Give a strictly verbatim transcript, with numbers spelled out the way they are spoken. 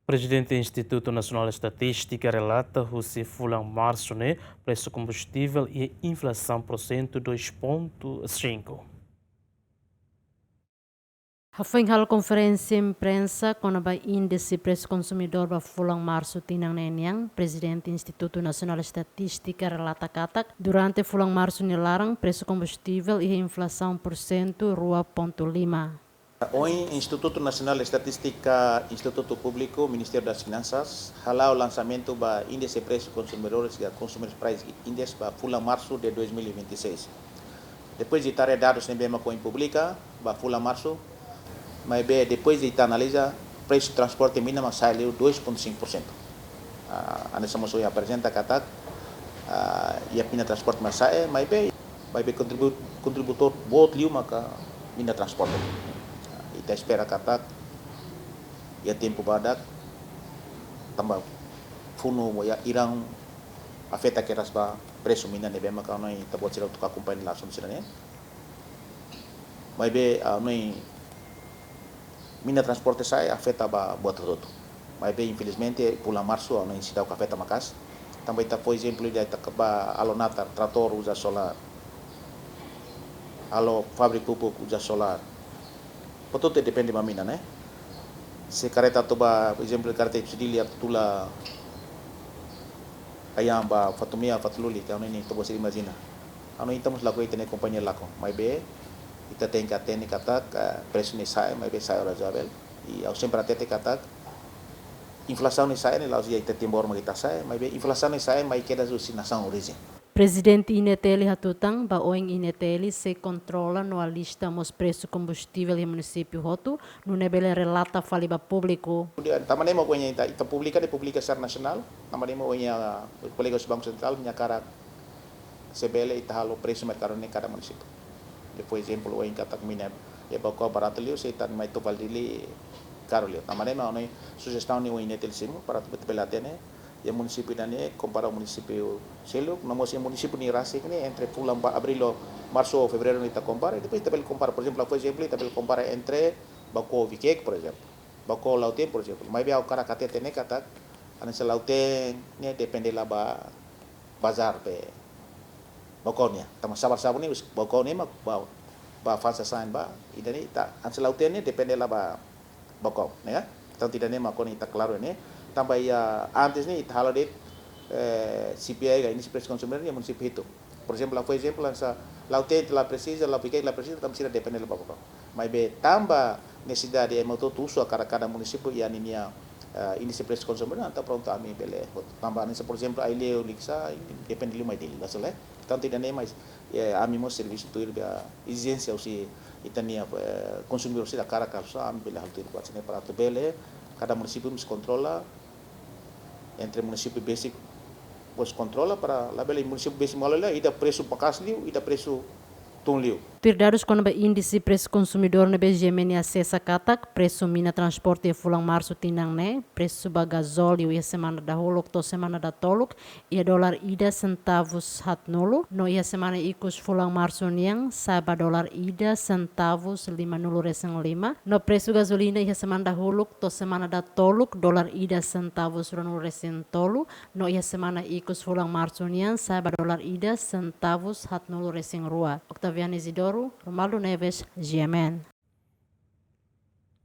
Prezidente Institutu Nasionál Estatístika relata husi fulan Marsu ne'e presu kombustivel iha inflasaun porsentu dois ponto cinco. Hafoin halo konferénsia imprensa kona-ba índise presu konsumidór ba fulan Marsu tinan ne'e nian, Prezidente Institutu Nasionál Estatístika relata katak, durante fulan Marsu nia laran, presu kombustivel iha inflasaun porsentu rua ponto lima. Ohin, Institutu Nasionál Estatístika, Institutu Públiku, Ministériu das Finansas, hala'o lansamentu ba índise presu konsumidores, ka Consumer Price Index, ba fulan Marsu de dois mil e vinte e seis. Depois de tare dadus ne'ebé mak ohin publika ba fulan Marsu, maibé depois de ita analiza, presu transporte mina mak sa'e liu dois ponto cinco por cento. Ah, hanesan mós ohin aprezenta katak, ah, iha mina transporte mak sa'e, maibé, maibé kontribu-, kontributór boot liu maka mina transporte. Ah, ita espera katak iha tempu badak, tanba funu iha Irã afeta kedas ba presu mina ne'ebé maka ha'u hanoin ita-boot sira hotu akompaña asuntu sira-ne'e. Maibé, ah, ha'u hanoin mina transporte sa'e afeta ba buat hotu-hotu. Maibé, infelizmente, fulan Marsu, ah, ha'u hanoin seidauk afeta maka'as. Tanba ita fó ezemplu ida, ita ba halo natar, tratór uza solár. Halo fábrika pupuk uza solár. Portantu, depende ba mina, ne'e? Se karreta atu ba, ezemplu, karreta Ipsu Dili atu tula ayam ba Fatumea, Fatululi, ka ha'u hanoin ita-boot sira imajina. Ha'u hanoin ita mós lakohi ita-nia kompañia lakon. Maibé, ita tenke hatene katak, ah, presu ne'e sa'e, maibé sa'e razoavel. I ha'u sempre hatete katak, inflasaun ne'e sa'e ne'e la'ós iha ita Timor mak ita sa'e, maibé inflasaun ne'e sa'e mai kedas husi nasaun orijen. Prezidente I N E T L hatutan, ba oin I N E T L sei kontrola no alista mós presu kombustivel iha munisípiu hotu, nune'e bele relata fali ba públiku. Tanba ne'e mak ohin ita, ita publika, ne'e publika secara nasionál, tanba ne'e mak ohin, ah, kolega husi Banku Sentrál, nia hakarak se bele ita halo presu merkadu ne'e kada munisípiu. Depois, ezemplu, ohin katak mina iha Baucau baratu liu, se ita mai to'o Dili karu liu. Tanba ne'e mak ha'u hanoin sujestaun ne'e ohin I N E T L simu, para atu bele hatene, iha munisípiu ida-ne'e kompara ho munisípiu seluk, no mós iha munisípiu ne'e rasik ne'e entre fulan ba Abríl ou Marsu ou Fevereiru ne'e ita kompara, i depois ita bele kompara, por ezemplu, ha'u fó ezemplu, ita bele kompara entre Baucau Viqueque, por ezemplu. Baucau Lautém, por ezemplu. Maibé ha'u hakarak hatete ne'e katak, hanesan Lautém ne'e depende la ba bazár be Baucau nian. Tanba sabar sabu ne'e, Baucau ne'e mak ba, ba fa'an sasán ba, ida-ne'e ita, hanesan Lautém ne'e depende la ba Baucau, ne'e ka? Portantu, ida-ne'e mak ohin ita klaru ne'e. Tanba iha antes ne'e, ita halo de'it, eh, C P I ka, Índice Preço Consumidor, iha munisípiu hitu. Por ezemplu, ha'u fó ezemplu, hanesan Lautém la presiza, Lautém la presiza, tanba sira depende la ba Baucau. Maibé tanba nesesidade ema hotu-hotu husu, hakarak kada munisípiu iha ninia, eh, Índice Preço Consumidor, entaun prontu, ami bele, tanba hanesan, por ezemplu, Aileu, Likisá, depende liu mai Dili, la sele. Portantu, ida-ne'e mak, eh, ami mós servisu tuir ba ezijénsia husi ita-nia, eh, konsumidór sira hakarak ka lae, ami bele halo tuir buat sira-ne'e para atu bele kada munisípiu mós kontrola, entre munisípiu besik mós kontrola para labele munisípiu besik mak halo ida presu maka'as liu, ida presu tun liu. Tuir dadus kona-ba índise presu konsumidór ne'ebé GMN asesa katak, presu mina transporte fulan Marsu tinan ne'e, presu ba gazóliu iha semana dahuluk to'o semana datoluk, iha dolar ida sentavus haatnulu, no iha semana ikus fulan Marsu nian, sa'e ba dolar ida sentavus limanulu resin lima, no presu gazolina iha semana dahuluk to'o semana datoluk, dolar ida sentavus ruanulu resin tolu, no iha semana ikus fulan Marsu nian, sa'e ba dolar ida sentavus haatnulu resin rua. Octaviana Isidoro, Romualdo Neves, GMN.